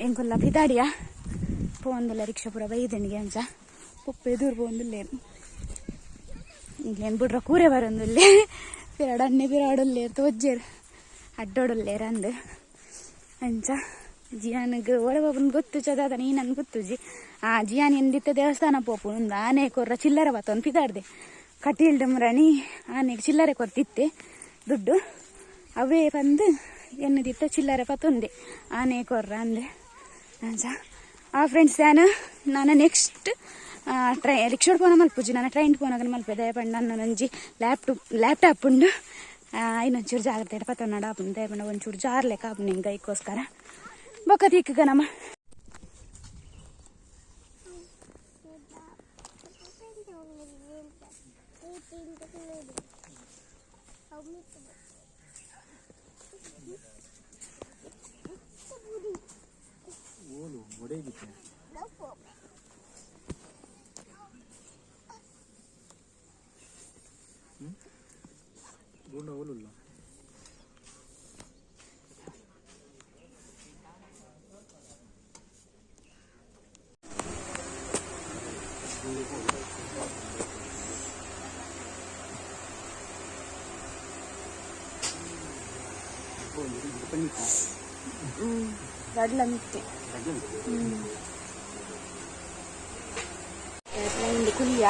ಎಂಕುಲ್ಲ ಪಿದಾಡಿಯ ಪೋಂದುಲ್ಲ rickshaw ಪೂರ ಬೈದಣಿಗೆ ಅಂಚ ಪೊಪ್ಪೆ ದೂರ ಪೋಂದುಲ್ಲೇನು ಇಲ್ಲೇನು ಬಿಡ್ರ ಕೂರೆ ಬರೊಂದುಲ್ಲೆ ಪಿರಾಡ್ ಅಣ್ಣೆ ಪಿರಾಡುಲ್ಲೇರು ತೋಜ್ಜೇರು ಅಡ್ಡೋಡುಲ್ಲೇರು ಅಂದು ಅಂಚ ಜಿಯಾನಿಗೆ ಒಡೆ ಬಾಬುನ್ ಗೊತ್ತು ಚದಾದ ನೀನನ್ ಗೊತ್ತುಜಿ ಆ ಜಿಯಾನ್ ಎಂದಿತ್ತ ದೇವಸ್ಥಾನ ಪೋಪು ಉಂದು ಆನೆ ಕೊರ್ರ ಚಿಲ್ಲರೆ ಬತ್ತೊಂದು ಪಿದಾಡ್ದೆ ಕಟೀಲ್ಡ್ ಮುರಣಿ ಆನೆಗೆ ಚಿಲ್ಲರೆ ಕೊರ್ತಿತ್ತೆ ದುಡ್ಡು ಅವೇ ಬಂದು ಎನ್ನದಿತ್ತ ಚಿಲ್ಲರೆ ಪತ್ತೊಂದೆ ಆನೆ ಕೊರ್ರ ಅಂದೆ ಅಂಚ ಆ ಫ್ರೆಂಡ್ಸ್ ನಾನು ನಾನು ನೆಕ್ಸ್ಟ್ ಟ್ರೈ ರಿಕ್ಷಾಡ್ ಪೋನ ಮಲ್ಪುಜಿ ನಾನು ಟ್ರೈನ್ ಪೋನಾಗ ಮಲ್ಪೆ ದಯಪಂಡ ನನ್ನ ಒಂಜಿ ಲ್ಯಾಪ್ಟಾಪ್ ಉಂಡು ಇನ್ನೊಂಚೂರು ಜಾಗ್ರತೆ ಪತ್ತೊಂಡ ಆಪುಂಡು ದಯಪಂಡ ಒಂಚೂರು ಜಾರ್ಲೆಕ್ಕ ಆಪುಂಡು ಹಿಂಗೆ ಐಕ್ಕೋಸ್ಕರ ಬೊಕ್ಕ ತಿಕ್ಕಗ ನಮ್ಮ ರಡ್ಲ ಮಿತ್ತೆ ಟ್ರೈನ್ ಕುಲಿಯ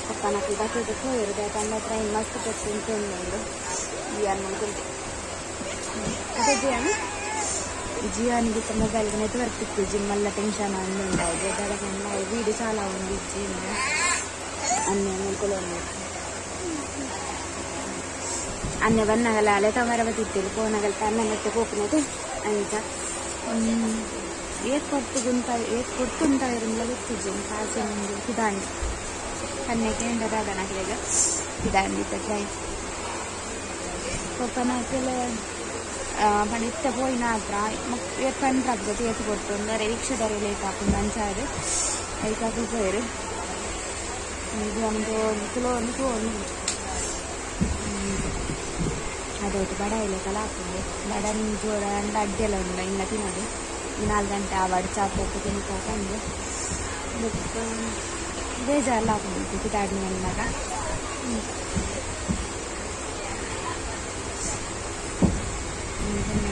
ಪಪ್ಪನಕ್ಕೆ ಬರ್ತದೆ ಪೋಯಿರು ಪಂಡ ಟ್ರೈನ್ ಮಸ್ತ್ ಪೊತ್ತು ಉಂಟು ಜಿಯಾನ್ ಮುಲ್ಕುಲ್ತೆ ಜಿಯಾನ್ ಜಿಯಾನಿಗೆ ಮೊಬೈಲ್ ನೆಟ್ವರ್ಕ್ ತಿಕ್ಕು ಮಲ್ಲ ಟೆನ್ಷನ್ ಅಂದುಂಡಾಯ್ತು ದಾದ ಪಂಡ ವೀಡಿಯೋ ಚಾಲ ಉಂಡು ಇಜ್ಜಿ ಅನ್ನೆ ಮುಲ್ಕೊಲೊಂದು ಅನ್ನೆ ಬನ್ನಗಲ ಅಲೆ ತಮರ ಬತ್ತಿತ್ತೇಳಿ ಪೋನಗಲ ತನ್ನ ಮತ್ತೆ ಪೋಪುನದು ಅಂಚ ಏತ್ ಪೊರ್ತು ಗುಂತ ಏತ್ ಪೊರ್ತು ಉಂಟ ಇರಂದ್ಲ ಗೊತ್ತಿಜ್ಜಿ ಕಾಸು ಒಂದು ಪಿದಾಂಡಿ ಕನ್ನೆ ಕೇಂದ್ರ ದಾದನಕ್ಲೆಗ್ ಪಿದಾಂಡಿ ಟ್ರೈನ್ ಪೊಪ್ಪನಕ್ಲೆ ಪಂಡ ಇತ್ತೆ ಪೋಯಿನ ಹತ್ರ ಏತ್ ಪಂಡ್ರ ಗೊತ್ತು ಏತ್ ಪೊರ್ತು ಅಂದರೆ ರಿಕ್ಷಾದವ್ರು ಲೇಟ್ ಆಪುಂಡು ಅಂಚಾದ್ ಐಕ್ ಅಕುಲು ಪೋಯೆರ್ ಇದು ಒಂದು ಕುಲೋಂದು ತೂವೊಂದು ಅದೊಟ್ಟು ಬಡ ಇಲ್ಲಕಲ ಆಪುಂಡು ಬಡ ಜೋರ ಅಂಡ ಅಡ್ಡೆಲ ಉಂಡು ಇನ್ನ ತಿನ್ನೋದು 4 ಗಂಟೆ ಆವಡ್ ಚಾ ಪೋಪು ತಿನ್ಕಾಕಂದು ಬೊಕ್ಕ ಬೇಜಾರ್ಲ ಆಪುಂಡು ಪಿದಾಡ್ನಿ ಅನ್ನಾಗ.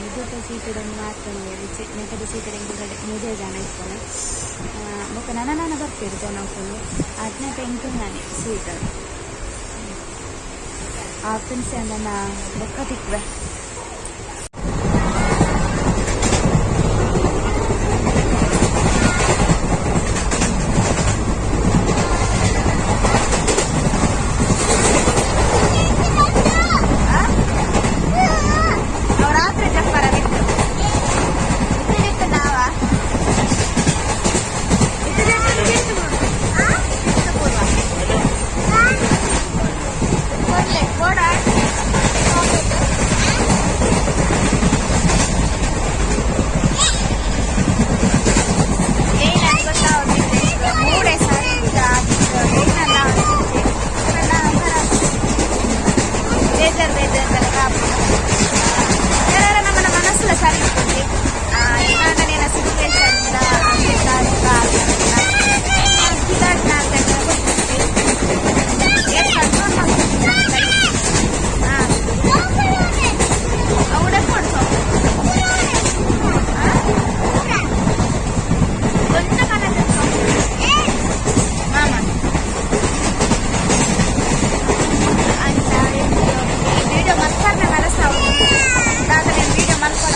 ಇದಕ್ಕೆ ಸೀಟುಡೊಂದು ಮಾತೊಂದು ನೆಟದ ಸೀಟುಡು ಎಂಕುಲು ಮೂಜೇ ಜನ ಇಪ್ಪುನು ಬೊಕ್ಕ ನನ ನನ ಬರ್ಪೆರ್ ಜನೊಕುಲು ಆತ್ನೇಟ ಎಂಕುಲ್ನಾನೆ ಸೀಟ್ ಆ ಫ್ರೆಂಡ್ಸ್ ನನ್ನ ಬೊಕ್ಕ ತಿಕ್ಕುವೆ. ರಾತ್ರಿ ಜಪ್ಪರ ಬಿಟ್ಟು ಇತ್ತು ನಾವ ಮೂಡೆ ಸರಿ ಬೇಜಾರು ಬೇಜಾರು ನಮ್ಮನ್ನ ಮನಸ್ಸುಲ ಸರಿ ಇರ್ತದೆ ಏನಾಗನೇನ ಸಿಚುವೇಶನ್ ವಿಡಿಯೋ ಮಲ್ಪರ್ನ ದಾದ ವಿಡಿಯೋ ಮಲ್ಪಡ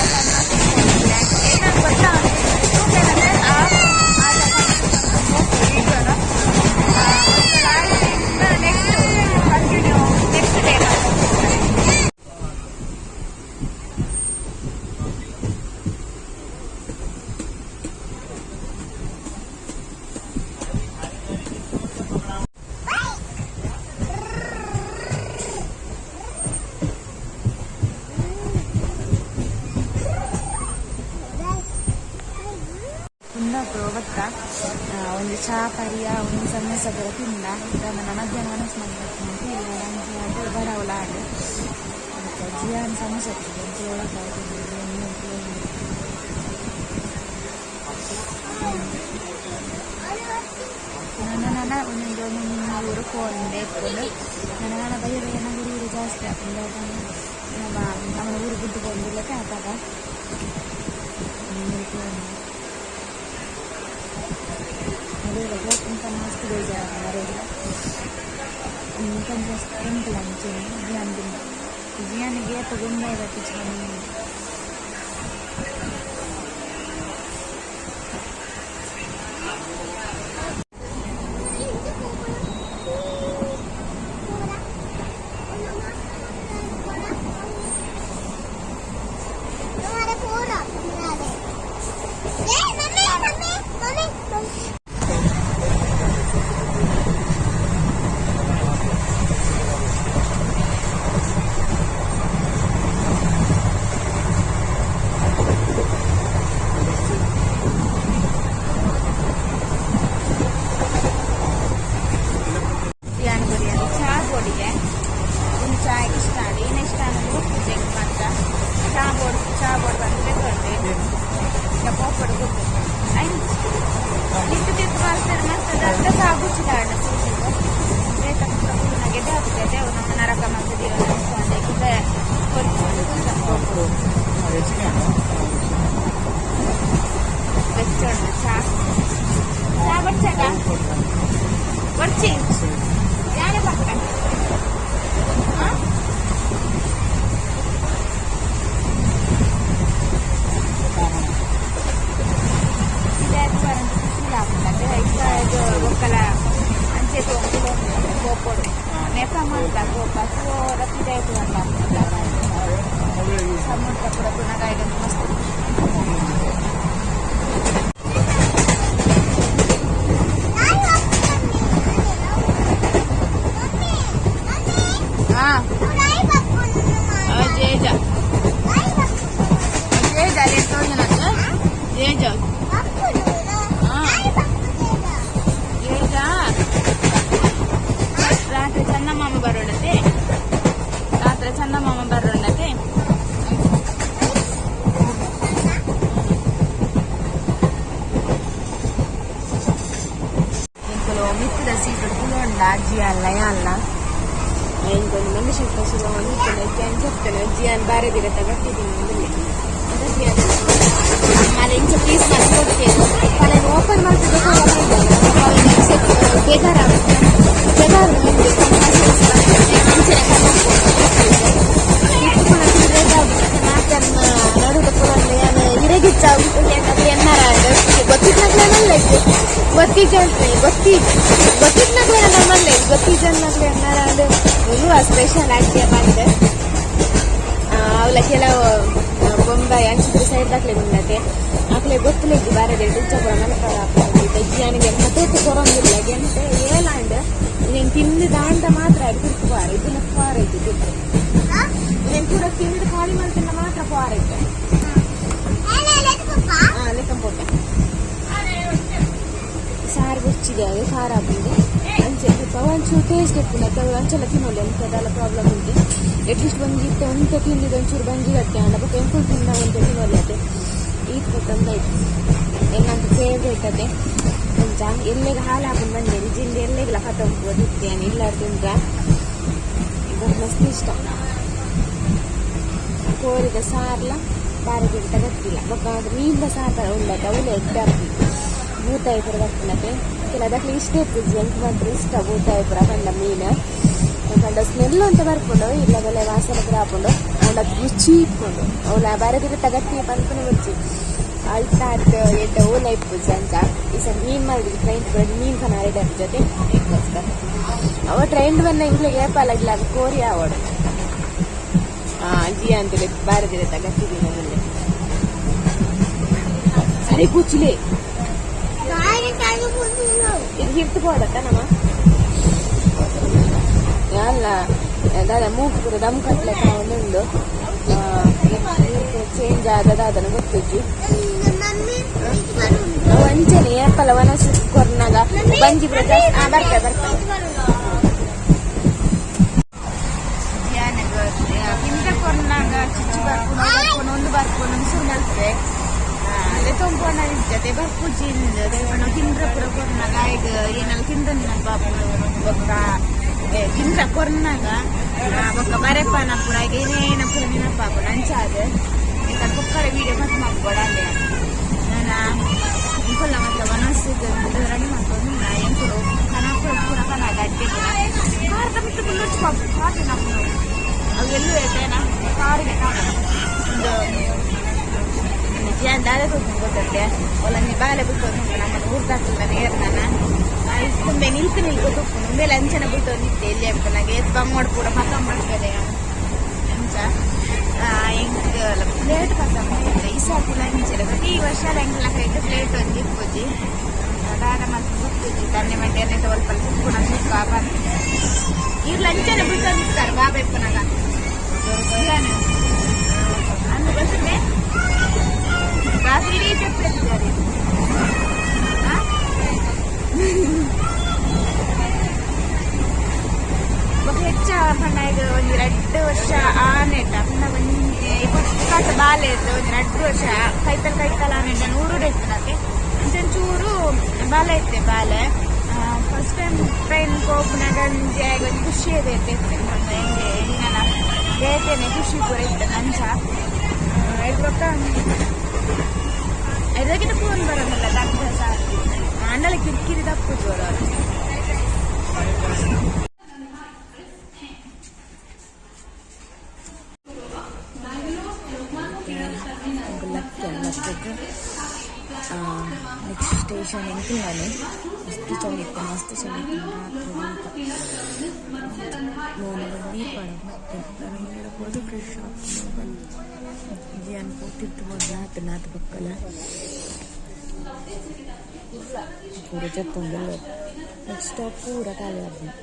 ಏನಾದ್ರು ಗೊತ್ತಾ next continue next day. Kundapura ಬತ್ತ ಒಂಜಿ ಚಾ ಪರಿಯ ಒಂಜಿ ಸಮೋಸ ಪೂರ ತಿಂದ ನನ್ನ ಮಧ್ಯಾಹ್ನ ಮನಸ್ಸು ಮಲ್ಪುಂಡು ಇಲ್ಲ ಬಡವಲ ಆಂಡ್ ಬೊಕ್ಕ ಜಿಯಾನ್ ಸಮೋಸ ತಿಂದೆ. ನನ ಒಂದೊಂದು ಒಂದೊಂದು ಊರು ಪೋಂದೆ ಇಪ್ಪುಂಡು. ನನ ನನ ಬಯ್ಯ ಬಯ್ಯ ನಂಗೆ ಊರು ಜಾಸ್ತಿ ಆಪುಂಡು. ನಮ್ಮ ಅವನ ಊರು ಬುಡ್ಡು ಪೋಂದಿಲ್ಲತೆ ಆಪಗ ಪೋಪುಂತ ಮಸ್ತ್ ಬೇಜಾರು ಮರೆಲ್ಲ ಕೊಂಚ ಎಂಕುಲು ಅಂಚೆನೆ ಜಿಯಾನ್ ಜಿಯಾನಿಗೆ ಏಪ ಬೊಂಬಾಯಿ ಬರ್ಪಿಚಿ. ಜಿಯಾನ್ ಕೊರಿಯನ್ ಚಾ ಬೋಡಿಗೆ ಒಂದು ಚಾಯ್ ಇಷ್ಟ ಆಂಡ್ ಏನ ಇಷ್ಟ ಆಂಡ್ ಗೊತ್ತಿಜ್ಜಿ ಎಂಕ್ ಮಾತ್ರ. ಚಾ ಬೋರ್ಡ್, ಚಾ ಬೋರ್ಡ್ ಬಂದು ಬೇಕಾಂಡೆ ಈಗ ಪೋಪೊಡು ಗೊತ್ತು. ಐನ್ ತಿರ್ತು ತಿರ್ತು ಮಲ್ತದೆ ಮಲ್ತದೆ ಅರ್ಧ ಸಾಗುಚಿದ ಆಂಡ ತೂಜುಂಡು ಬೇತೆ ಪೂರ ಕುಲ್ಲುನ ಗೆಡ್ಡೆ ಆಪುಜಿ. ಅವು ನಮ್ಮ ನರಕ ಮಲ್ತ್ ದೀವೊಂದು ಅನ್ಕೊಂಡೆ ಪೊರ್ತು ಬೆಚ್ಚೊಂಡು ಚಾ. ಚಾ ಬಚ್ಚಗ ಬೊರ್ಚಿ ಯಾನೆ ಪಕ್ಕ. ಖುಷಿ ಆಪುಂಡು ಇತ್ತ ಬೊಕ್ಕಲ ಅಂಚೆ ಪೋಪೊಡು ನೆಪ ಮಾತ್ರ ಪೋಪ ಪೂರ ಪಿದಾಯಿ ತೂವೊಂದು ಸಮುದ್ರ ಪೂರ ತೂನಗ ಮಸ್ತ್ ಖುಷಿ. ಹಾ, ಜೇಜ ಜೇಜ ಅಲ್ಲಿ ತೋಜುನತ್ತು ಜೇಜ. ಜೇಜ ರಾತ್ರಿ ಚಂದಮಾಮ ಬರೋಣತೆ, ರಾತ್ರಿ ಚಂದಮಾಮ ಬರೋಣತೆ. ಎಂಕುಲು ಮಿತ್ತದ ಸೀಟ್ ಕುಲೊಂಡ ಜಿಯಲ್ಲ ಯಾಲ್ಲ ಎಂಕೊಂದು ಮೆಂಬರ್ಶಿಪ್ ಶುರು ಇತ್ತುಂಡು ಅಂಚ ಜಿಯಾನ್ ಬಾರೆ ದಿರತ ಗಟ್ಟಿದ್ದೀನಿ ಆಮೇಲೆ ಇಂಚ ಪೀಸ್ ಮಲ್ತ್ ಕೊಡ್ತೇವೆ. ಪಲೆನ್ ಓಪನ್ ಮಲ್ತುದು ಬೇಜಾರ ಬೇಜಾರು. ಅಂಚನೆ ನಡುಟ ಪೂರ ಇರೆಗಿಚ್ಚ ಎನ್ನಾರ ಗೊತ್ತಿದ್ನಾಗ್ಲೇ ಮಲ್ಲೆ ಗೊತ್ತಿಜ ಗೊತ್ತಿ ಗೊತ್ತಿದ್ನಾಗ್ಲೇ ಮಲ್ಲೆ ಗೊತ್ತಿಜನ್ನಾಗ್ಲೇ ಎನ್ನಾರ ಒಂದು ಸ್ಪೆಷಲ್ ಅಡ್ಗೆ ಬಂದೆ. ಅವಳ ಕೆಲವು ಬೊಂಬಾಯಿ ಅಂಚಿದ್ರೆ ಸೈಡ್ ದಾಕ್ಲೆ ಉಂಡತೆ ಅಕ್ಲೆ ಗೊತ್ತುಲೆಜ್ಜಿ ಬಾರದೆ ಡುಚ್ಚ ಪೂರ ಮಲ್ಪರ ಜಿಯಾನಿಗೆ ಮತೇತ್ ಕೊರೊಂದಿಲ್ಲ ಗೆಂಟೆ ಏಲಾಂಡ್ ಇದೇನು ತಿಂದು ದಾಂಡ ಮಾತ್ರ ತಿರ್ಪು ಪಾರ ಇದನ್ನ ಪಾರ ಐತಿ ತಿರ್ಪು. ಇದೇನು ಪೂರ ತಿಂದು ಖಾಲಿ ಮಲ್ತಿಂದ ಮಾತ್ರ ಪಾರ ಐತೆ. ಹಾ, ಲೆಕ್ಕ ಪೋಪೆ. ಸಾರು ಬೊರ್ಚಿದೆ, ಅದು ಖಾರ ಆಪುಂಡು. ಅಂಚೆ ಬೊಕ್ಕ ಒಂಚೂರು ಟೇಸ್ಟ್ ಇಪ್ಪುಂಡು ಅತ್ತ ಅಂಚೆಲ್ಲ ತಿನ್ನೊಲಿ ಎಂತ ದಾಲ ಪ್ರಾಬ್ಲಮ್ ಉಂಟು. ಅಟ್ಲೀಸ್ಟ್ ಒಂಜಿ ಇತ್ತೆ ಒಂತೆ ತಿಂದಿದ್ದು ಒಂಚೂರು ಬಂಜಿ ಗಟ್ಟಿ ಆಂಡ ಬೊಕ್ಕ ಎಂಕುಲು ತಿಂದ ಒಂತೆ ತಿನ್ನೊಲಿ ಅತೆ. ಈತ್ ಬೊಕ್ಕ ಎನ್ನಂತ ಫೇವ್ರೇಟ್ ಅತೆ. ಅಂಚ ಎಲ್ಲೆಗ್ ಹಾಳಾಪುಂಡು ಬಂದೆ ಜಿಂದ ಎಲ್ಲೆಗ್ಲ ಕತೊಂಪು ಇತ್ತೆ ಇಲ್ಲಾರ್ ತಿಂದ್ರ ಇದು ಮಸ್ತ್ ಇಷ್ಟ. ಕೋರಿದ ಸಾರ್ಲ ಬಾರಿ ಗೊತ್ತಿಲ್ಲ. ಬೊಕ್ಕ ಮೀನ್ದ ಸಾರ್ ಉಂಡತೆ ಅವುಲ ಎಡ್ಡೆ ಆಪುಂಡು. ಬೂತಾಯಿ ಪೂರ ಬರ್ಪುಂಡತೆ ಕೆಲ ದಕ್ಲೆ ಇಷ್ಟ ಇಪ್ಪುಜಿ, ಎಂಕ್ ಮಾತ್ರ ಇಷ್ಟ ಬೂತಾಯಿ ಪೂರ. ಪಂಡ ಮೀನು ಪಂಡ ಸ್ಮೆಲ್ ಅಂತ ಬರ್ಪುಂಡು ಇಲ್ಲ ಬೆಲೆ ವಾಸನೆ ಪೂರ ಆಪುಂಡು. ಆಂಡ ರುಚಿ ಇಪ್ಪುಂಡು. ಅವಳ ಬಾರದಿರ ಗಟ್ಟಿ ಪನ್ಪುನ ರುಚಿ ಅಲ್ತ ಅತ್ ಎಡ್ಡೆ ಓಲ ಇಪ್ಪುಜಿ. ಅಂಚ ಈ ಸಲ ಮೀನ್ ಮಲ್ದಿದ್ದು ಟ್ರೈನ್ ಮೀನ್ ಕನ ರೆಡಿ ಜೊತೆ ಅದಕ್ಕೋಸ್ಕರ ಅವ ಟ್ರೈನ್ ಬಂದ ಇಂಕ್ಲೆಗ್ ಏಪಾಲ ಇಲ್ಲ ಅದು ಕೋರಿ ಆವಡು. ಜಿ ಅಂತೇಳಿ ಬಾರದಿರ ಗಟ್ಟಿ ಮುಂದೆ ಸರಿ ಕೂಚಿಲೆ ಇದು ಹಿಡ್ತು ಪೋಡತ್ತ ನಮ್ಮ ಅಲ್ಲ ದಾದ ಮೂಗು ಪೂರ ದಮ್ ಕಟ್ಲೆಕ್ಕ ಒಂದುಂಡು ಚೇಂಜ್ ಆದ ದಾದನ ಗೊತ್ತುಜ್ಜಿ. ಅಂಚನೆ ಏಪಲ ವನಸು ಕೊರ್ನಾಗ ಬಂಜಿ ಪೂರ ಜಾಸ್ತಿ ಬರ್ತೆ ಬರ್ತೆ. ಪಿಂತ ಕೊರ್ನಾಗ ಚಿಚ್ಚು ಬರ್ಪುಂಡು ಬರ್ಪುಂಡು ಒಂದು ಬರ್ಪುಂಡು ಶುರು ಮಲ್ಪೆ. ತೊಂಪೋಣ ಜೊತೆ ಬರ್ಪುಜಿ ತಿಂದ್ರ ಪೂರ ಕೊರ್ನಾಗ ಈಗ ಏನೆಲ್ಲ ತಿಂದ ಬೊಕ್ಕ ತಿಂದ್ರ ಕೊರ್ನಾಗ ಬೊಕ್ಕ ಬರೆಪ್ಪನ ಪೂರ ಈಗ ಏನೇನ ಪೂರ ನೆನಪಾಪುಂಡು ಅಂಚಾದ್ ಎಂಕಲ್ ಬೊಕ್ಕಲ ವೀಡಿಯೋ ಮತ್ತೆ ಮಲ್ಪೊಡು ಅಂದೆ ನಾನ ಎಂಕುಲ್ನ ಮಾತ್ರ ಮನಸ್ಸಿಗೆ ರೆಡಿ ಮಲ್ತೊಂದು ಎಂಕುಲು ಕನಪುರ ಪೂರ ಕನ ಗಡ್ಡೆ ಪೂರ ಕಾರ್ದ ಮಿತ್ತ್ ಬುಲ್ಲೊಡ್ಚಿ ಪಾಪು ಕಾರ್ ನಮ್ಮು ಅವು ಎಲ್ಲೂ ಏತೇನ ಕಾರಿಗೆ ಒಂದು ಜಿಯಾನ್ ದಾದ ತೂಪುಂಡು ಗೊತ್ತಂತೆ ಒಲಂಜಿ ಬಾಲೆ ಬುಲ್ತೊಂದು ನಮ್ಮನ ಊರ್ದಾಕುಲ್ನ ನೇರ್ನನ ತುಂಬೆ ನಿಲ್ಕು ನಿಲ್ಕು ತುಪ್ಪುಂಡು ಉಂಬೆಲೆ ಅಂಚನೆ ಬುಲ್ತೊಂದಿತ್ತೆ ಎಲ್ಲಿ ಅಪ್ಪನಾಗ ಏತ್ ಬಂಗೋಡ್ ಪೂರ ಪತೊಂದು ಬರ್ಪೆದೆ ಅಂಚ ಎಂಕ್ ಪ್ಲೇಟ್ ಪತ್ತೊಂದು ಈ ಸರ್ತಿಲ ಇಂಚನೆ ಪ್ರತಿ ವರ್ಷ ಎಂಕ್ಲ ಕೈಟ್ ಪ್ಲೇಟ್ ಒಂಜಿ ಇಪ್ಪುಜಿ ದಾದ ಮಲ್ತ್ ಗೊತ್ತುಜಿ ತನ್ನೆ ಮಂಡೆ ಎಣ್ಣೆ ಒಲ್ಪ ಸುಕ್ಕುನ ಸುಕ್ಕ ಪಂದ್ ಈರ್ಲ ಅಂಚನೆ ಬುಲ್ತೊಂದಿತ್ತಾರೆ ಬಾಬಾ ಇಪ್ಪುನಗ ಅಂದು ಗೊತ್ತುಂಡೆ ರಾತ್ರಿ ಇಡೀ ಚೆಪ್ಪೆತ್ತಿದ್ದಾರೆ. ಬೊಕ ಹೆಚ್ಚ ಪಂಡ ಈಗ ಒಂಜಿ ರಡ್ಡ್ ವರ್ಷ ಆನೆಟ ಪಂಡ ಒಂಜಿ ಪೊಕ್ಕಾಟ ಬಾಲೆ ಒಂಜಿ ರಡ್ಡ್ ವರ್ಷ ಕೈತಲ್ ಕೈತಲ್ ಆನೆಟ ಊರುಡೆ ಇತ್ತಿನತೆ ಅಂಚೊಂಚೂರು ಬಾಲೆ ಇತ್ತೆ ಬಾಲೆ ಫಸ್ಟ್ ಟೈಮ್ ಟ್ರೈನ್ ಪೋಪುನಗ ಒಂಜಿ ಆಯ್ಗ್ ಒಂಜಿ ಖುಷಿ ಇತ್ತೆ ಪಂಡ ಎಂಗೆ ನನ ಬೇತೆನೆ ಖುಷಿ ಪೂರ ಇತ್ತು ಅಂಚ ಐದು ಬೊಕ್ಕ ಐದಕ್ಕಿಂತ ಫೋನ್ ಬರೋದಿಲ್ಲ ದಗ್ದ ಸಾಕು ಆಂಡಲ ಕಿರಿಕಿರಿ ತಪ್ಪು ಬರೋದು. ಲಕ್ಕಿ ನೆಕ್ಸ್ಟ್ ಸ್ಟೇಷನ್ ಎಂಕುಲ್ನಾನೆ. ಮಸ್ತ್ ಚಳಿ ಇತ್ತು, ಮಸ್ತ್ ಚಳಿ ಇತ್ತು ರಾತ್ರಿ. ಮೋನೆಗ್ ದೀಪಾಡ ಮತ್ತೆ ನಾನು ಇಲ್ಲಡ ಪೋದು ಫ್ರೆಶ್ ಆಪುಂಡು. ಜಿಯಾನ್ ಪೋತಿತ್ತು ನಾತ್ ನಾತ್ ಬೊಕ್ಕಲ ಪೂರ ಜತ್ತೊಂದುಲ್ಲೆರ್. ನೆಕ್ಸ್ಟ್ ಸ್ಟಾಪ್ ಪೂರ ಖಾಲಿ ಆಪುಂಡು.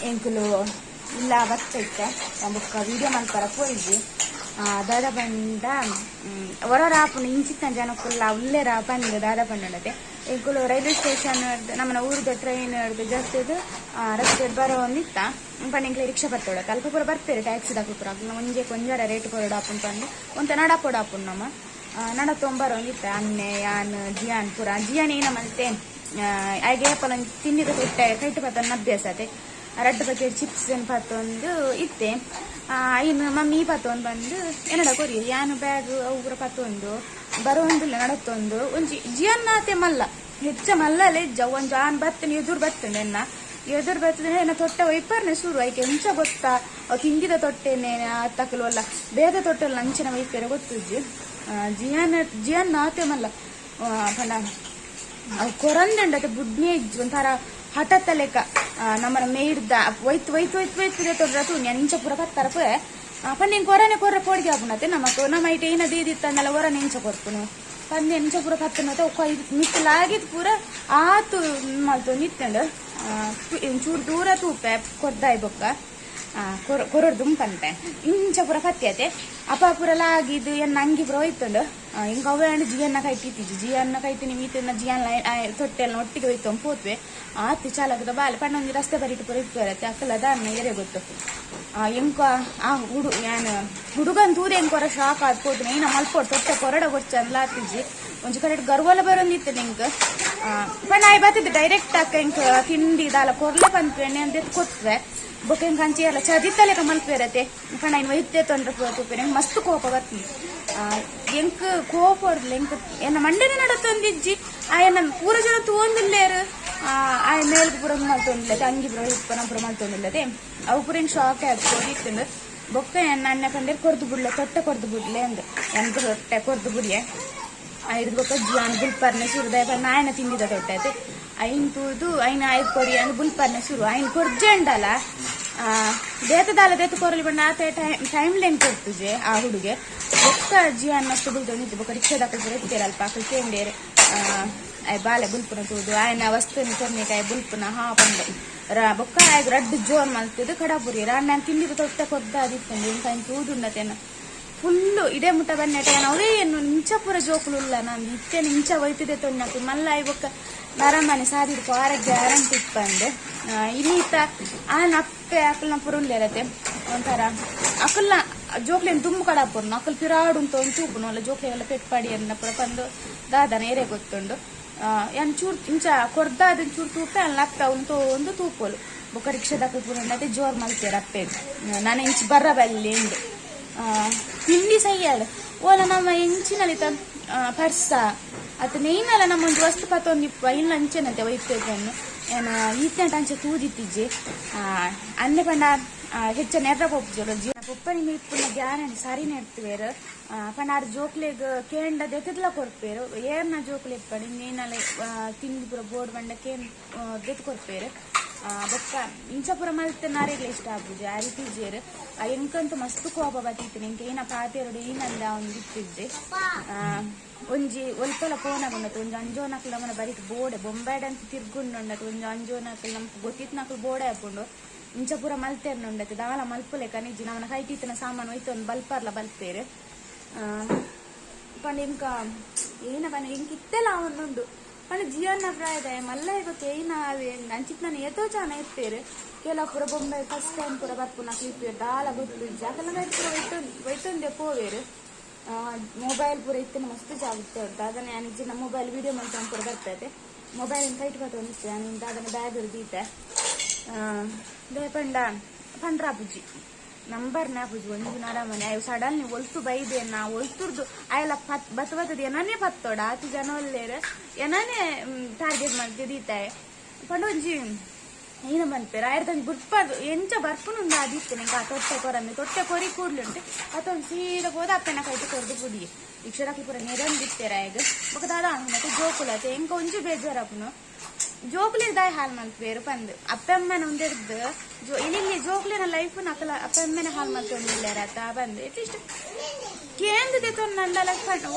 ಎಂಕುಲು ಇಲ್ಲ ಬತ್ತೈತೆ ಬೊಕ್ಕ ವೀಡಿಯೋ ಮಲ್ಪರ ಪೋಯಿಜಿ. ದಾದ ಪಂಡ ಒರೊರ ಆಪುಂಡು ಇಂಚಿತ್ತಿನ ಜನಕ್ಕುಲ್ಲ ಉಲ್ಲೆರ ಪಂದ್ ದಾದ ಪಂಡತೆ ಎಂಕುಲು ರೈಲ್ವೆ ಸ್ಟೇಷನ್ ನಮ್ಮನ ಊರುದ ಟ್ರೈನ್ ಜಸ್ತ್ ರಸ್ತೆಡ್ ಬರೋಂದಿತ್ತ ಪಂಡ ಎಂಕ್ಲೆ ರಿಕ್ಷಾ ಬತ್ತೋಡ ಅಲ್ಪ ಪೂರ ಬರ್ಪೇರು ಟ್ಯಾಕ್ಸಿ ದಕುಲು ಪೂರ. ಅಕ್ಲ್ನ ಒಂಜೆ ಒಂಜರ ರೇಟ್ ಕೊರೊಡು ಆಪುಂಡು ಪಂದ್ ಒಂತೆ ನಡಪೊಡು ಆಪುಂಡು ನಮ ನಡತೊಂಬರೋಂದಿತ್ತ ಅನ್ನೆ ಯಾನ್ ಜಿಯಾನ್ ಪೂರ ಜಿಯಾನ್ ಏನ ಮಲ್ತೆ ಆಯ್ಗೆ ಏಪಲ ಒಂಜಿ ತಿಂಡಿದ ಕೈಟ್ ಕೈಟ್ ಪತ್ತೊಂದು ಅಭ್ಯಾಸ ಆತೆ ರಡ್ಡ್ ಪ್ಯಾಕೆಟ್ ಚಿಪ್ಸ್ ಪತ್ತೊಂದು ಇತ್ತೆ ಐನ್ ಮಮ್ಮಿ ಪತ್ತೊಂದು ಬಂದು ಎನ್ನಡ ಕೊರಿ ಯಾನ್ ಬ್ಯಾಗ್ ಅವು ಪೂರ ಪತ್ತೊಂದು ಬರೋಂದಿಲ್ಲ ನಡತ್ತೊಂದು ಒಂಜಿ ಜಿಯನ್ನಾತೆ ಮಲ್ಲ ಹೆಚ್ಚ ಮಲ್ಲಲೆ ಇಜ್ಜ ಒಂಜಿ ಆನ್ ಬತ್ತನೆ ಎದುರು ಬತ್ತುಂಡು ಎನ್ನ ಎದುರು ಬರ್ತದೆ ಎನ್ನ ತೊಟ್ಟೆ ಒಯ್ಪರ್ನೆ ಶುರು ಐಕೆ ಎಂಚ ಗೊತ್ತಾ ಅವು ತಿಂಡಿದ ತೊಟ್ಟೆನೆ ತಕಲು ಅಲ್ಲ ಬೇದ ತೊಟ್ಟೆಲ್ಲ ಅಂಚಿನ ಒಯ್ಪೆರೆ ಗೊತ್ತುಜ್ಜಿ. ಜಿಯಾನ್ ಜಿಯನ್ ನಾತೆ ಮಲ್ಲ ಪಂಡ ಅವು ಕೊರಂದಂಡತೆ ಬುಡ್ನೆ ಇಜ್ಜಿ ಒಂಥರ ಹಠತ ಲೆಕ್ಕ ನಮ್ಮನ ಮೇಯ್ದ ಒಯ್ತು ಒಯ್ತು ಒಯ್ತು ಒಯ್ತು ತೊಡ್ರ ತೂನಿ ಇಂಚ ಪೂರ ಪತ್ತರ ಪೋಯೆ ಪಂಡ ಇಂಕ್ ಒರನೆ ಕೊರ್ರ ಪೋಡಿಗೆ ಆಪುಂಡತೆ ನಮಕ್ ನಮ್ಮ ಐಟ್ ಏನ ದೀದಿತ್ತಂದಲ ಒರನೆ ಇಂಚ ಕೊರ್ಪುನು ಪಂದೆ ಇಂಚ ಪೂರ ಪತ್ತನತೆ ಮಿತ್ತ್ ಲಾಗಿದ್ ಪೂರ ಆತು ಮಲ್ತೊಂದು ಇತ್ತಂಡು ಚೂರು ದೂರ ತೂಪೆ ಕೊರ್ದಾಯ್ ಬೊಕ್ಕ ಕೊರೊಡ್ದು ಪನ್ಪೆ ಇಂಚ ಪೂರ ಪತ್ಯತೆ ಅಪ ಪೂರ ಲಾಗಿದ್ ಎನ್ನ ಅಂಗಿ ಪೂರ ಹೋಯ್ತುಂಡು. ಇಂಕ ಅವ್ವೆ ಆಂಡ ಜಿಯನ್ನ ಕೈಟಿತ್ತಿಜ್ಜಿ ಜಿಯನ್ನ ಕೈತಿನಿ ಮೀತಿನ ಜಿಯನ್ ತೊಟ್ಟೆಲ್ಲ ಒಟ್ಟಿಗೆ ಹೋಯ್ತು ಪೋತ್ವೆ ಆತಿ ಚಾಲಕದ ಬಾಲೆ ಪಂಡ ಒಂಜಿ ರಸ್ತೆ ಬರಿಟ್ ಪೂರ ಇಪ್ಪುವೆರತ್ತೆ ಅಕ್ಕಲ ದಾನ್ನ ಎರೆ ಗೊತ್ತು ಎಂಕ ಆ ಹುಡು ಯಾನ್ ಹುಡುಗನ್ ತೂದೆ ಎಂಕೊರ ಶಾಕ್ ಆದ್ ಪೋತುನೆ ಏನ ಮಲ್ಪೊಡು ತೊಟ್ಟೆ ಕೊರಡ ಬೊರ್ಚಿ ಆತಿಜ್ಜಿ ಒಂಜಿ ಕಡೆಟ್ ಗರ್ವಲ ಬರೊಂದಿತ್ತು ಎಂಕ್ ಪಂಡ ಆಯ್ ಬತ್ತಿದ್ ಡೈರೆಕ್ಟ್ ಅಕ್ಕ ಎಂಕ್ ತಿಂಡಿ ದಾಲ ಕೊರ್ಲೆ ಪನ್ಪೆನೆ ಅಂದೆತ್ ಕೊತ್ವೆ ಬೊಕ ಎಂಕ್ ಅಂಚೆ ಎಲ್ಲ ಚದಿತ್ತಲೆಕ ಮಲ್ಪೆರತೆ ಪಂಡ ಐನ್ ಒಯ್ತೆ ತೊಂದ್ರೆ ತೂಪೆರೆ ಮಸ್ತ್ ಕೋಪ ಬತ್ತ್ಂಡ್. ಎಂಕ್ ಕೋಪ ಹೊಡ್ದ್ಲೆ ಎಂಕ್ ಎನ್ನ ಮಂಡೆನೆ ನಡತೊಂದಿಜ್ಜಿ ಆಯನ ಪೂರ ಜನ ತೂವೊಂದುಲ್ಲೆರ್ ಆಯೆ ಮೇಲ್ಗ್ ಪೂರ ಮಲ್ತೊಂದುಲ್ಲೆ ಅಂಗಿ ಪೂರ ಇಪ್ಪನ ಪೂರ ಮಲ್ತೊಂದುಲ್ಲತೆ ಅವು ಪೂರ ಎಂಕ್ ಶಾಕ್ ಆದ್ ಪೋದಿತ್ತುಂಡು. ಬೊಕ್ಕ ಎನ್ನ ಅಣ್ಣೆ ಪಂಡೆರ್ ಕೊರ್ದು ಬುಡ್ಲೆ ತೊಟ್ಟೆ ಕೊರ್ದು ಬುಡ್ಲೆ ಅಂದ್ ಎಂಕ್ ತೊಟ್ಟೆ ಕೊರ್ದು ಬುಡಿಯೆ ಐರ್ದ್ ಬೊಕ್ಕ ಜಿಯಾನ್ ಬುಲ್ಪರ್ನೆ ಶುರು ದಾಯೆ ಪಂಡ ಆಯನ ತಿಂಡಿದ ತೊಟ್ಟೆ ಆತೆ ಐನ್ ತೂದು ಐನ್ ಆಯ್ ಕೊರಿ ಅಂದ್ ಬುಲ್ಪರ್ನೆ ಶುರು ಐನ್ ಕೊರ್ಜೆಂಡಲ ದೇತ ದಾಲ ದೇತ ಕೊರಲಿ ಪಂಡ ಆತೆ ಟೈಮ್ ಟೈಮ್ ಲೆಂಗ್ ಕೊರ್ತುಜೆ ಆ ಹುಡುಗೆ. ಬೊಕ್ಕ ಜಿಯಾನ್ ಮಸ್ತ್ ಬುಲ್ತೊಂದಿತ್ತು. ಬೊಕ್ಕ ರಿಕ್ಷಾದಕುಲು ಪೂರ ಇತ್ತೆರ್ ಅಲ್ಪ ಅಕುಲು ಕೇಂಡೆರ್. ಆಯ್ ಬಾಲೆ ಬುಲ್ಪುನ ತೂದು ಆಯನ ವಸ್ತುನ ಕೊರ್ನಿಕ ಆಯ್ ಬುಲ್ಪುನ ಹಾ ಪಂಡೆ ಬೊಕ್ಕ ಆಯಗ್ ರಡ್ಡ್ ಜೋರ್ ಮಲ್ತುದು ಕಡಪುರಿ ರಾಂಡ ತಿಂಡಿ ತೊಟ್ಟ ಕೊರ್ದ ಅದಿತ್ತಂಡು ಇಂಕ ಐನ್ ತೂದುಂಡತೇನ ಫುಲ್ಲು ಇಡೆ ಮುಟ್ಟ ಬನ್ನೆಟ ಅವೇ ಏನು ಇಂಚ ಪೂರ ಜೋಕುಲು ಉಲ್ಲ ನಾನು ಇತ್ತೇನೆ ಇಂಚ ಒಯ್ತಿದೆ ತೊಣ್ಣಕು ಮಲ್ಲ ಆಯ್ ಬೊಕ್ಕ ನರಮನೆ ಸಾದಿಡ್ಕೊ ಆರ ಗ್ಯಾರಂಟಿ ಇಪ್ಪಂದೆ ಇನ್ನೀತ ಆನ ಅಪ್ಪೆ ಅಕಲ್ನ ಪೂರ ಉಲ್ಲೇರತೆ ಒಂಥರ ಅಕಲ್ನ ಜೋಕ್ಲೇನ್ ದುಮ್ಮು ಕಡಪುರ್ನು ಅಕಲ್ ಪಿರಾಡು ಅಂತ ಒಂದು ತೂಪುನು ಅಲ್ಲ ಜೋಕ್ಲೆ ಪೆಟ್ ಪಾಡಿ ಅನ್ನ ಪೂರ ಪಂದು ದಾದನ ಏರೆ ಗೊತ್ತುಂಡು ಯಾನ್ ಚೂರ್ ಇಂಚ ಕೊರ್ದಾದ ಚೂರು ತೂಪೆ ಅಲ್ಲ ಅಪ್ಪೆ ಅವ್ನು ಒಂದು ತೂಪೋಲು ಬೊಕ್ಕ ರಿಕ್ಷಾದಕಲ್ ಪೂರ ಉಂಡತೆ ಜೋರ್ ಮಲ್ತೇರ್ ಅಪ್ಪೆ ನಾನು ಇಂಚ್ ಬರ್ರ ಬಲ್ಲಿ ಇಂದು ತಿಂಡಿ ಸೈಯಾಡ್ ಓಲ ನಮ್ಮ ಎಂಚಿನಲಿತ ಪರ್ಸ ಅತ್ತ ನೇಯ್ನಲ ನಮ್ಮ ಒಂದು ವಸ್ತು ಪತ್ತೊಂದಿಪ್ಪ ಇಲ್ಲ ಅಂಚೆನಂತೆ ಒಯ್ತೇಕನ್ನು ಏನ ಈತನಟ ಅಂಚೆ ತೂದಿತ್ತಿಜ್ಜಿ ಅಂದೆ ಪಂಡ ಹೆಚ್ಚ ನೆರ್ರ ಪೋಪುಜೊಲು ಜೀವನ ಪೊಪ್ಪನಿ ಮೀಪುನ ಗ್ಯಾರಂಟಿ ಸರಿ ನೆಡ್ತುವೇರು ಪಂಡ ಆರ್ ಜೋಕ್ಲೆಗ್ ಕೇಂಡ ದೆತ್ತದ್ಲ ಕೊರ್ಪೇರು ಏರ್ನ ಜೋಕ್ಲೆ ಇಪ್ಪಡು ಇನ್ನೇನಲ ತಿಂಡಿ ಪೂರ ಬೋರ್ಡ್ ಬಂಡ ಕೇನ್ ದೆತ್ತು ಕೊರ್ಪೇರು ಬೊಕ್ಕ ಇಂಚ ಪೂರ ಮಲ್ತ್ ನಾರೆಗ್ಲ ಇಷ್ಟ ಆಪುಜಿ ಆ ರೀತಿ ಇಜ್ಜೆರ್ ಎಂಕಂತೂ ಮಸ್ತ್ ಕೋಪ ಬತ್ತಿತ್ತು ಎಂಕ್ ಏನ ಪಾತೆರೊಡು ಏನಂದ ಒಂಜಿ ಇತ್ತಿಜ್ಜಿ ಒಂಜಿ ಒಲ್ಪಲ ಪೋನಾಗ ಒಂಜಿ ಅಂಜೋನಕ್ಲು ನಮನ ಬರಿಕ್ ಬೋಡೆ ಬೊಂಬಾಯ್ಡ್ ಅಂತ ತಿರ್ಗುಂಡುಂಡತೆ ಒಂಜಿ ಅಂಜೋನಕ್ಲು ನಮ್ಕ್ ಗೊತ್ತಿತ್ನಕ್ಲು ಬೋಡೆ ಆಪುಂಡು ಇಂಚ ಪೂರ ಮಲ್ತೇರ್ನುಂಡತೆ ದಾಲ ಮಲ್ಪುಲೆ ಕನಿಜ್ಜಿ ನಮನ ಕೈಟಿತ್ತಿನ ಸಾಮಾನು ಒಯ್ತೊಂದು ಬಲ್ಪರ್ಲ ಬಲ್ಪೇರು ಪಂಡ ಇಂಕ ಏನ ಪಂಡ ಇಂಕ ಇತ್ತೆಲ ಅವನುಂಡು ಪಂಡ ಜೀವನ ಪ್ರಾಯದ ಮಲ್ಲ ಇವಾಗ ಏನ ಆವೆ ಅಂಚಿತ್ ನಾನು ಏತೋ ಜನ ಇಪ್ಪೇರು ಕೆಲವು ಪೂರ ಬೊಂಬೈ ಫಸ್ಟ್ ಟೈಮ್ ಪೂರ ಬರ್ಪುನ ಇಪ್ಪೇರು ದಾಲ ಗೊತ್ತು ಜಾಗಲ ಪೂರ ಒಯ್ತೊಂದೆ ಪೋವೇರು ಮೊಬೈಲ್ ಪೂರ ಇತ್ತಿನ ಮಸ್ತ್ ಜಾಗ್ರತೆ ಉಂಟು ಅದನ್ನ ನಾನು ಇಜ್ಜಿನ ಮೊಬೈಲ್ ವಿಡಿಯೋ ಮಂತ ಪೂರ ಬರ್ತದೆ ಮೊಬೈಲ್ ಕೈಟ್ ಬತ್ತೊಂದಿತ್ತು ನಾನು ದಾದನ ಬ್ಯಾಗ್ ದೀತೆ ಪಂಡ ಪಂಡ್ರಾಪುಜಿ ನಂಬರ್ ನಾಪುಜಿ ಒಂಜಿ ನರಮನೆ ಅಯ್ಯೋ ಸಡನ್ಲಿ ಒಲ್ತು ಬೈದೆ ನಾ ಒಲ್ತುರ್ದು ಅಯ್ಯಲ್ಲ ಪತ್ ಬತ್ ಬತ್ತದ ಏನನೇ ಪತ್ತೋಡ ಆತು ಜನ ಒಲ್ಲೇರು ಏನನೇ ಟಾರ್ಗೆಟ್ ಮಲ್ತಿ ದೀತಾಯ ಪಂಡ ಒಂಜಿ ಏನ ಪನ್ಪೇರು ಆಯ್ತು ಬುಡ್ಪದು ಎಂಚ ಬರ್ಪುನುಂಡು ಅದಿತ್ತು ನಂಗೆ ಆ ತೊಟ್ಟೆ ಕೊರಂದೆ ತೊಟ್ಟೆ ಕೊರಿ ಕೂಡ್ಲುಂಟು ಅತ್ತೊಂದು ಸೀದಾ ಹೋದ ಅಪ್ಪನ ಕೈಟ್ ಕೊರ್ದು ಪುಡಿ ಇಕ್ಷರಕ್ಕೆ ಪೂರ ನೆರೊಂದಿತ್ತೇರ ಆಯ್ಗ ಬೊಕ ದಾದ ಮತ್ತೆ ಜೋಕುಲತೆ ಎಂಕ ಒಂಜಿ ಬೇಜಾರಪ್ಪನು ಜೋಕುಲಿಗೆ ದಾಯ ಹಾಲ್ ಮಲ್ಪೇರು ಪಂದ್ ಅಪ್ಪಮ್ಮನ ಒಂದೆರ್ದು ಜೋ ಇಲ್ಲಿ ಜೋಕುಲಿನ ಲೈಫ್ ನಕಲ ಅಪ್ಪಮ್ಮನ ಹಾಲ್ ಮಲ್ತೊಂದಿಲ್ಲಾರ ಬಂದು ಅಟ್ಲೀಸ್ಟ್ ಕೇಂದ್ರ ದೆತೊನ್ನಂಡಲ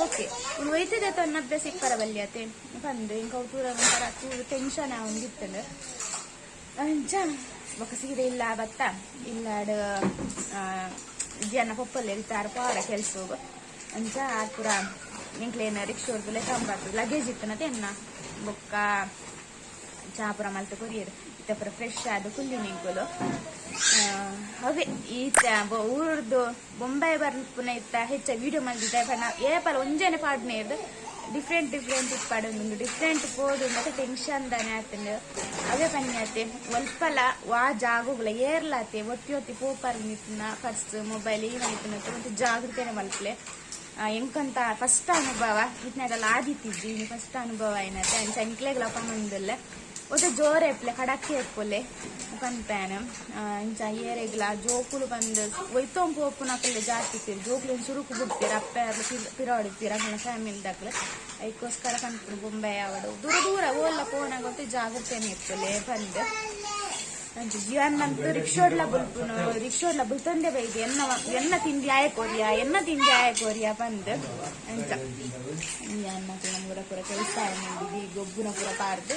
ಓಕೆ ಒಯ್ತು ದೆತೊನ್ನ ಅಭ್ಯಾಸ ಇಪ್ಪರ ಬಲ್ಯತೆ ಪಂದ್ ಇಂಕ ಪೂರ ಒಂಥರ ತೂ ಟೆನ್ಷನ್ ಒಂದಿತ್ತಂಡು ಅಂಚ ಬೊಕ ಸೀರೆ ಇಲ್ಲ ಬತ್ತ ಇಲ್ಲಾಡ್ ಜನ ಪೊಪ್ಪಲ್ಲಿ ಇರ್ತಾರ ಪಾರ ಕೆಲ್ಸ ಅಂಚ ಆರ್ ಪೂರ ಎಂಕ್ಲೇನ ರಿಕ್ಷೋರ್ದು ಲೆಕ್ಕ ಲಗೇಜ್ ಇತ್ತನತೆ ಎನ್ನ ಬೊಕ್ಕ ಚಾ ಪೂರ ಮಲ್ತ್ ಕೊರಿಯೆರ್ ಇತ್ತೆ ಪೂರ ಫ್ರೆಶ್ ಆದ್ ಕುಲ್ಲಿ ನಿಂಕುಲು ಅವೇ ಈತ ಊರ್ದು ಬೊಂಬೈ ಬರ್ಪುನ ಇತ್ತ ಹೆಚ್ಚ ವಿಡಿಯೋ ಮಲ್ದಿದ್ದೆ ಪಂಡ ಏಪಲ ಒಂಜೆನೆ ಪಾಡ್ನೇರ್ದು ಡಿಫ್ರೆಂಟ್ ಡಿಫ್ರೆಂಟ್ ಇಪ್ಪಾಡೊಂದು ಡಿಫ್ರೆಂಟ್ ಪೋದು ಮತ್ತೆ ಟೆನ್ಷನ್ ದಾನೆ ಆತಂಡು ಅವೇ ಪನ್ಯಾತೆ ಒಲ್ಪಲ ವಾ ಜಾಗುಗ್ಲ ಏರ್ಲಾತೆ ಒತ್ತಿ ಒತ್ತಿ ಪೋಪರ್ ನಿತ್ನ ಪರ್ಸ್ ಮೊಬೈಲ್ ಏನಾಯ್ತು ಮತ್ತೆ ಜಾಗೃತೆನೆ ಮಲ್ಪಲೆ ಎಂಕಂತ ಫಸ್ಟ್ ಅನುಭವ ಇತ್ನಾಗಲ್ಲ ಆದಿತ್ತಿಜ್ಜಿ ಇನಿ ಫಸ್ಟ್ ಅನುಭವ ಏನತ್ತೆ ಅಂಚ ಎಂಕ್ಲೆಗ್ಲ ಪನೊಂದುಲ್ಲೆ ಒತ್ತೆ ಜೋರ ಎಪ್ಲೆ ಕಡಕ್ಕೆ ಎಪ್ಪುಲೆ ಪನ್ಪೇನ ಇಂಚ ಏರೆಗ್ಲ ಜೋಕುಲು ಬಂದು ಒಯ್ತೊಂದು ಪೋಪುನಕುಲು ಜಾಸ್ತಿ ಇತ್ತೀರಿ ಜೋಕುಲು ಸುರುಕು ಬಿಡ್ತೀರ ಅಪ್ಪೆ ಪಿರಾಡಿತ್ತೀರ ಅಕಲ್ನ ಫ್ಯಾಮಿಲಿ ದಕ್ಲು ಐಕೋಸ್ಕರ ಪನ್ಪುನು ಬೊಂಬೈ ಆವಡು ದೂರ ದೂರ ಓಲ್ಲ ಪೋನಾಗ ಒತ್ತೆ ಜಾಗ್ರತೆನೆ ಇಪ್ಪುಲೆ ಪಂದ್ ಅಂಚ ಜೀವನ್ನಂತೂ ರಿಕ್ಷೋಡ್ಲ ಬುಲ್ಪುನು ರಿಕ್ಷೋಡ್ಲ ಬುಲ್ತೊಂದೆ ಬೈದು ಎನ್ನ ಎನ್ನ ತಿಂಡಿ ಆಯ ಕೊರಿಯಾ ಎನ್ನ ತಿಂಡಿ ಆಯ ಕೊರಿಯಾ ಪಂದ್ ಅಂಚ ಈ ಅನ್ನ ಪೂರ ಪೂರ ಕೆಲಸ ಈ ಗೊಬ್ಬುನ ಪೂರ ಪಾರ್ದು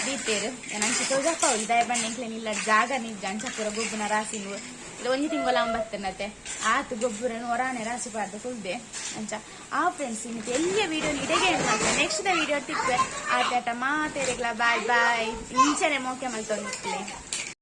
ದೀಪೇರು ಅಂಚ ತೋಜಪ್ಪ ದಯ ಬಣ್ಣ ಎಂಕ್ಲೇನಿಲ್ಲ ಜಾಗ ನಿಜ್ಜ ಅಂಚ ಪೂರ ಗೊಬ್ಬುನ ರಾಸಿ ಇದು ಒಂಜಿ ತಿಂಗಳ ಅಂಬತ್ತನತೆ ಆತು ಗೊಬ್ಬರನು ಹೊರಾನೆ ರಾಸಿ ಪಾರ್ದು ಕುಲ್ದೆ ಅಂಚ ಆ ಫ್ರೆಂಡ್ಸ್ ಇನ್ನಿತೆ ಎಲ್ಲಿಯ ವಿಡಿಯೋ ಇಡೆಗೆ ನೆಕ್ಸ್ಟ್ ವಿಡಿಯೋ ತಿಕ್ವೆ ಆಟ ಮಾತೇರಿಗ್ಲ ಬಾಯ್ ಬಾಯ್ ಇಂಚನೆ ಮೋಕೆ ಮಲ್ತೊಂದಿತ್ತಲೆ.